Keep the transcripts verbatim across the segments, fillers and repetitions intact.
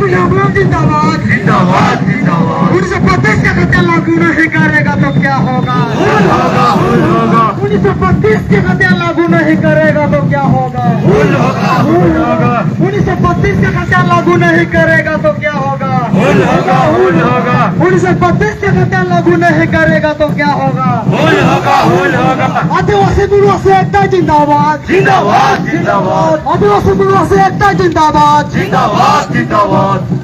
जिंदाबाद। जिंदाबाद, जिंदाबाद। उन्नीस सौ बत्तीस का खतरा लागू नहीं करेगा तो क्या होगा? हुल होगा, हुल होगा। उन्नीस सौ बत्तीस का खतरा लागू नहीं करेगा तो क्या होगा? हुल होगा, हुल होगा। उन्नीस सौ बत्तीस का खतरा लागू नहीं करेगा तो क्या होगा? हुल होगा, हुल होगा। उन्नीस सौ बत्तीस का खतरा लागू नहीं करेगा तो क्या होगा? हुल होगा, हुल होगा। आदिवासी बुढ़वा से एकता जिंदाबाद। जिंदाबाद, जिंदाबाद। आदिवासी बुढ़वा से एकता जिंदाबाद। जिंदाबाद, जिंदाबाद।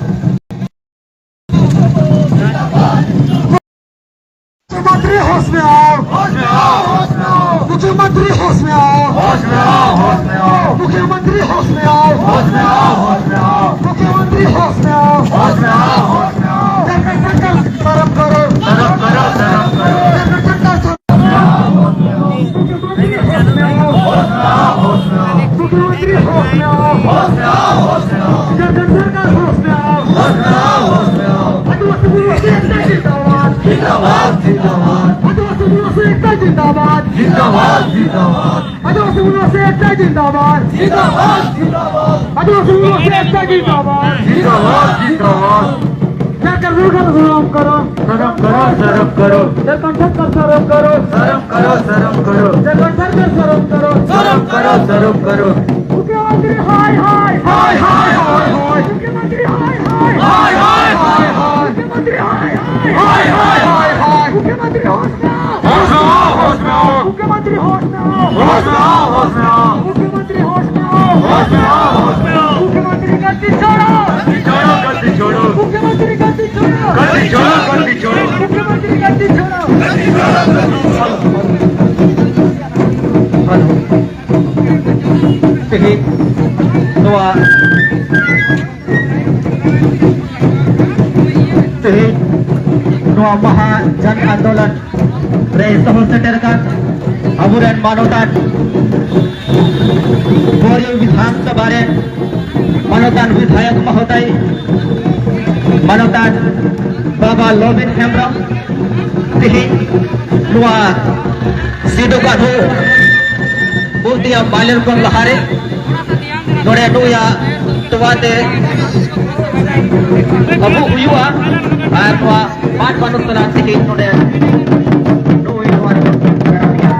मुख्यमंत्री होश में आओ। होश में आओ, होश में आओ। मुख्यमंत्री होश में आओ। होश में आओ, होश में आओ। मुख्यमंत्री होश में आओ। होश में आओ, होश में आओ। मुख्यमंत्री होश में आओ। होश में आओ, होश में आओ। झारखंड सरकार शर्म करो। शर्म करो, शर्म करो। झारखंड सरकार शर्म करो। मुख्यमंत्री होश में आओ। मुख्यमंत्री होश में आओ। झारखंड सरकार होश में आओ। आदिवासी बुढ़वा से एकता जिंदाबाद। जिंदाबाद, जिंदाबाद। आदिवासी बुढ़वा से एकता जिंदाबाद। जिंदाबाद, जिंदाबाद। आदिवासी बुढ़वा से एकता जिंदाबाद। जिंदाबाद, जिंदाबाद। आदिवासी बुढ़वा से एकता जिंदाबाद। जिंदाबाद, जिंदाबाद। झारखंड सरकार शर्म करो। शर्म करो, शर्म करो। झारखंड सरकार शर्म करो। शर्म करो, शर्म करो। झारखंड सरकार शर्म करो। शर्म करो, शर्म करो। मुख्यमंत्री हाय, हाय। हाय, हाय, हाय, हाय। मुख्यमंत्री हाय, हाय। हाय, हाय, हाय, हाय। मुख्यमंत्री हाय, हाय। हाय, हाय, हाय, हाय। मुख्यमंत्री होश में आओ। होश में आओ, होश में आओ। मुख्यमंत्री होश में आओ। होश में आओ, होश में आओ। मुख्यमंत्री होश में आओ। होश में आओ, होश में आओ। मुख्यमंत्री गद्दी छोड़ो। गद्दी छोड़ो, गद्दी छोड़ो। मुख्यमंत्री गद्दी छोड़ो। गद्दी छोड़ो, गद्दी छोड़ो। मुख्यमंत्री ᱛᱮᱦᱮᱧ ᱱᱚᱣᱟ ᱢᱟᱦᱟ ᱡᱟᱱ ᱟᱱᱫᱳᱞᱚᱱ ᱨᱮ ᱥᱚᱦᱚᱨ ᱥᱮᱴᱮᱨ ᱟᱠᱟᱱ ᱟᱵᱚᱨᱮᱱ ᱢᱟᱱᱚᱛᱟᱱ ᱵᱳᱨᱤ ᱵᱤᱫᱷᱟᱱ ᱥᱚᱵᱷᱟ ᱨᱮᱱ ᱢᱟᱱᱚᱛᱟᱱ ᱵᱤᱫᱷᱟᱭᱚᱠ ᱢᱚᱦᱳᱫᱚᱭ, ᱢᱟᱱᱚᱛᱟᱱ ᱵᱟᱵᱟ ᱞᱚᱵᱤᱱ ᱦᱮᱢᱵᱨᱚᱢ, ᱛᱮᱦᱮᱧ ᱱᱚᱣᱟ ᱥᱤᱫᱩ ᱠᱟᱹᱱᱦᱩ ᱢᱩᱨᱛᱤᱭᱟᱜ ᱢᱟᱞᱮᱨ ᱠᱷᱚᱱ ᱞᱟᱦᱟᱨᱮ ᱱᱚᱰᱮ ᱱᱩᱭᱟᱜ ᱛᱚᱣᱟ ᱛᱮ ᱟᱹᱵᱩᱜ ᱦᱩᱭᱩᱜᱼᱟ ᱟᱨ ᱱᱚᱣᱟ ᱢᱟᱱ ᱢᱟᱱᱚᱛ ᱛᱟᱞᱟ ᱛᱮᱜᱮ ᱱᱚᱰᱮ ᱱᱩᱭ ᱱᱚᱣᱟ ᱨᱮᱵᱚᱱ ᱵᱮᱱᱟᱣᱮᱭᱟ᱾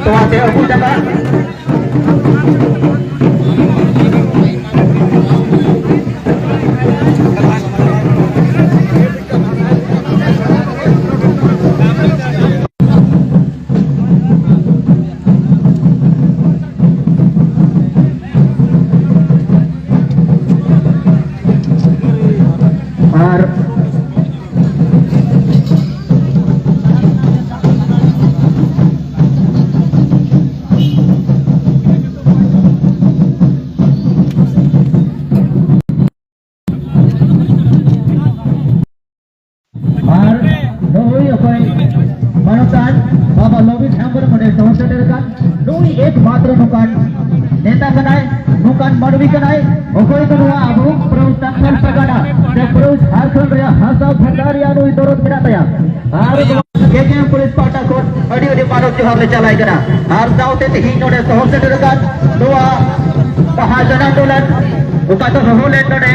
ᱛᱚᱣᱟ ᱛᱮ ᱟᱹᱵᱩᱜ ᱪᱟᱵᱟ᱾ ᱟᱨ ᱟᱨ ᱱᱩᱭ ᱚᱠᱚᱭ ᱢᱟᱱᱚᱛᱟᱱ ᱵᱟᱵᱟ ᱞᱚᱵᱤᱱ ᱦᱮᱢᱵᱨᱚᱢ ᱚᱸᱰᱮ ᱥᱚᱦᱚᱨ ᱥᱮᱴᱮᱨ ᱟᱠᱟᱱ, ᱱᱩᱭ ᱮᱠᱢᱟᱛᱨᱚ ᱱᱚᱝᱠᱟᱱ ᱱᱮᱛᱟ ᱠᱟᱱᱟᱭ, ᱱᱚᱝᱠᱟᱱ ᱢᱟᱹᱱᱢᱤ ᱠᱟᱱᱟᱭ, ᱚᱠᱚᱭ ᱫᱚ ᱱᱚᱣᱟ ᱟᱵᱚ ᱯᱩᱨᱟᱹ ᱥᱟᱱᱛᱟᱲ ᱯᱟᱨᱜᱟᱱᱟ ᱥᱮ ᱯᱩᱨᱟᱹ ᱡᱷᱟᱲᱠᱷᱚᱸᱰ ᱨᱮᱭᱟᱜ ᱦᱟᱥᱟ ᱵᱷᱟᱥᱟ ᱨᱮᱭᱟᱜ ᱱᱩᱭ ᱫᱚᱨᱚᱫ ᱢᱮᱱᱟᱜ ᱛᱟᱭᱟ᱾ ᱟᱨ ᱱᱚᱣᱟ ᱠᱮ ᱠᱮ ᱮᱢ ᱯᱩᱞᱤᱥ ᱯᱟᱦᱴᱟ ᱠᱷᱚᱱ ᱟᱹᱰᱤ ᱟᱹᱰᱤ ᱢᱟᱱᱚᱛ ᱡᱚᱦᱟᱨ ᱞᱮ ᱪᱟᱞᱟᱭ ᱠᱟᱱᱟ᱾ ᱟᱨ ᱥᱟᱶᱛᱮ ᱛᱮᱦᱮᱧ ᱱᱚᱰᱮ ᱥᱚᱦᱚᱨ ᱥᱮᱴᱮᱨ ᱟᱠᱟᱱ ᱱᱚᱣᱟ ᱵᱟᱦᱟ ᱡᱟᱱᱟᱢ ᱫᱚᱞᱟᱱ, ᱚᱠᱟ ᱫᱚ ᱦᱚᱦᱚ ᱞᱮᱱ ᱱᱚᱰᱮ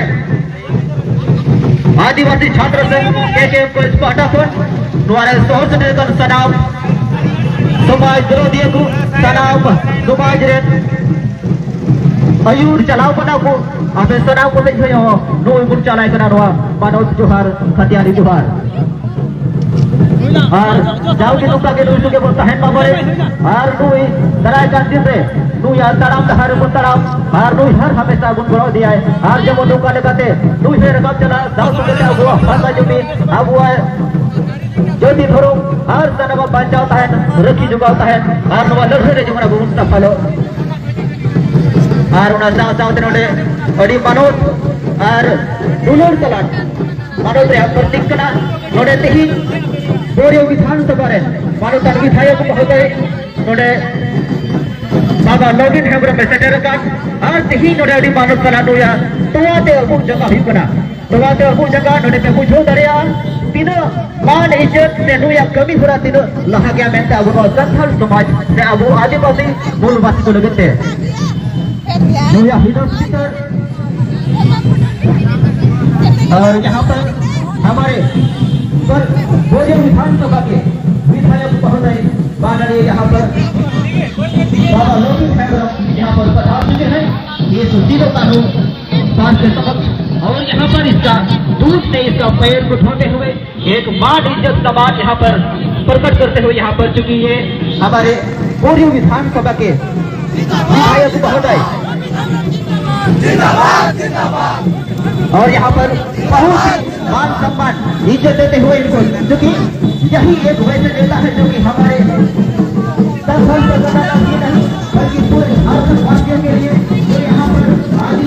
ᱟᱹᱫᱤᱵᱟᱹᱥᱤ ᱪᱷᱟᱛᱨᱚ ᱥᱮ ᱠᱮ ᱠᱮ ᱮᱢ ᱠᱚ ᱯᱟᱦᱴᱟ ᱠᱷᱚᱱ ᱱᱚᱣᱟ ᱨᱮ ᱥᱚᱦᱚᱨ ᱥᱮᱴᱮᱨ ᱟᱠᱟᱱ ᱥᱟᱱᱟᱢ ᱥᱚᱢᱟᱡᱽ ᱫᱚᱨᱚᱫᱤᱭᱟᱹ ᱠᱚ, ᱥᱟᱱᱟᱢ ᱥᱚᱢᱟᱡᱽ ᱨᱮᱱ ᱟᱹᱭᱩᱨ ᱪᱟᱞᱟᱣ ᱠᱟᱱᱟ ᱠᱚ᱾ ᱟᱯᱮ ᱥᱟᱱᱟᱢ ᱠᱚ ᱞᱟᱹᱜᱤᱫ ᱦᱚᱸ ᱱᱚᱜᱼᱚᱭ ᱵᱚᱱ ᱪᱟᱞᱟᱭ ᱠᱟᱱᱟ ᱱᱚᱣᱟ ᱢᱟᱱᱚᱛ ᱡᱚᱦᱟᱨ, ᱠᱷᱟᱹᱛᱤᱭᱟᱹᱨᱤ ᱡᱚᱦᱟᱨ᱾ ᱟᱨ ᱡᱟᱣᱜᱮ ᱱᱚᱝᱠᱟ ᱜᱮ ᱱᱩᱭ ᱥᱚᱸᱜᱮ ᱵᱚᱱ ᱛᱟᱦᱮᱱ ᱢᱟ ᱵᱟᱲᱮ᱾ ᱟᱨ ᱱᱩᱭ ᱫᱟᱨᱟᱭ ᱠᱟᱱ ᱫᱤᱱ ᱨᱮ ᱱᱩᱭᱟᱜ ᱛᱟᱲᱟᱢ ᱰᱟᱦᱟᱨ ᱨᱮᱵᱚᱱ ᱛᱟᱲᱟᱢ, ᱟᱨ ᱱᱩᱭ ᱦᱚᱨ ᱦᱟᱢᱮᱥᱟ ᱵᱚᱱ ᱜᱚᱲᱚ ᱤᱫᱤᱭᱟᱭ᱾ ᱟᱨ ᱡᱮᱢᱚᱱ ᱱᱚᱝᱠᱟ ᱞᱮᱠᱟᱛᱮ ᱱᱩᱭ ᱦᱚᱸ ᱨᱟᱠᱟᱵ ᱪᱟᱞᱟᱜ ᱫᱟᱣ ᱥᱚᱸᱜᱮ ᱛᱮ ᱟᱵᱚᱣᱟᱜ ᱦᱟᱥᱟ ᱡᱩᱢᱤ, ᱟᱵᱚᱣᱟᱜ ᱡᱟᱹᱛᱤ ᱫᱷᱚᱨᱚᱢ ᱟᱨ ᱥᱟᱱᱟᱢᱟᱜ ᱵᱟᱧᱪᱟᱣ ᱛᱟᱦᱮᱱ, ᱨᱟᱹᱠᱷᱤ ᱡᱚᱜᱟᱣ ᱛᱟᱦᱮᱱ, ᱟᱨ ᱱᱚᱣᱟ ᱞᱟᱹᱲᱦᱟᱹᱭ ᱨᱮ ᱡᱮᱢᱚᱱ ᱟᱵᱚ ᱵᱚᱱ ᱥᱟᱯᱷᱟᱞᱚᱜ᱾ ᱟᱨ ᱚᱱᱟ ᱥᱟᱶ ᱥᱟᱶᱛᱮ ᱱᱚᱰᱮ ᱟᱹᱰᱤ ᱢᱟᱱᱚᱛ ᱟᱨ ᱫᱩᱞᱟᱹᱲ ᱛᱟᱞᱟᱛᱮ ᱢᱟᱱᱚᱛ ᱨᱮᱭᱟᱜ ᱯᱨᱚᱛᱤᱠ ᱠᱟᱱᱟ᱾ ᱱᱚᱰᱮ ᱛᱮᱦᱮᱧ ᱵᱳᱨᱤᱭᱳ ᱵᱤᱫᱷᱟᱱ ᱥᱚᱵᱷᱟ ᱨᱮᱱ ᱢᱟᱱᱚᱛᱟᱱ ᱵᱤᱫᱷᱟᱭᱚᱠ ᱢᱚᱦᱳᱫᱚᱭ ᱱᱚᱰᱮ ᱵᱟᱵᱟ ᱱᱚᱵᱤᱱ ᱦᱮᱢᱵᱨᱚᱢ ᱮ ᱥᱮᱴᱮᱨ ᱟᱠᱟᱱ, ᱟᱨ ᱛᱮᱦᱮᱧ ᱱᱚᱰᱮ ᱟᱹᱰᱤ ᱢᱟᱱᱚᱛ ᱠᱟᱱᱟ ᱱᱩᱭᱟᱜ ᱛᱚᱣᱟ ᱛᱮ ᱟᱹᱵᱩᱜ ᱡᱟᱸᱜᱟ ᱦᱩᱭᱩᱜ ᱠᱟᱱᱟ᱾ ᱛᱚᱣᱟ ᱛᱮ ᱟᱹᱵᱩᱜ ᱡᱟᱸᱜᱟ ᱱᱚᱰᱮ ᱯᱮ ᱵᱩᱡᱷᱟᱹᱣ ᱫᱟᱲᱮᱭᱟᱜᱼᱟ ᱛᱤᱱᱟᱹᱜ ᱢᱟᱱ ᱤᱡᱽᱡᱚᱛ ᱥᱮ ᱱᱩᱭᱟᱜ ᱠᱟᱹᱢᱤ ᱦᱚᱨᱟ ᱛᱤᱱᱟᱹᱜ ᱞᱟᱦᱟ ᱜᱮᱭᱟ ᱢᱮᱱᱛᱮ ᱟᱵᱚ ᱱᱚᱣᱟ ᱥᱟᱱᱛᱟᱲ ᱥᱚᱢᱟᱡᱽ ᱥᱮ ᱟᱵᱚ ᱟᱹᱫᱤᱵᱟᱹᱥᱤ ᱢᱩᱞᱵᱟᱥᱤ ᱠᱚ ᱞᱟᱹᱜᱤᱫ ᱛᱮ᱾ ᱱᱩᱭᱟᱜ ᱦᱤᱱᱟᱹ ᱪᱤᱛᱟᱹᱨ और यहाँ पर हमारे स्वर्ग बोरियो विधानसभा के विधायक महोदय माननीय यहाँ पर बाबा लोकेश हेम्ब्रम यहाँ पर पधार चुके हैं। ये तो सीधो कानून पार्क के समक्ष, और यहाँ पर इसका दूध से इसका पैर को धोते हुए एक मान इज्जत सम्मान यहाँ पर प्रकट करते हुए यहाँ पर, चूंकि ये हमारे बोरियो विधानसभा के विधायक महोदय और यहाँ पर बहुत मान सम्मान इज्जत देते हुए इनको, क्योंकि यही एक वैसे नेता है जो कि हमारे दस साल से ज्यादा का ये नहीं, बल्कि पूरे झारखंड वासियों के लिए जो यहाँ पर आदि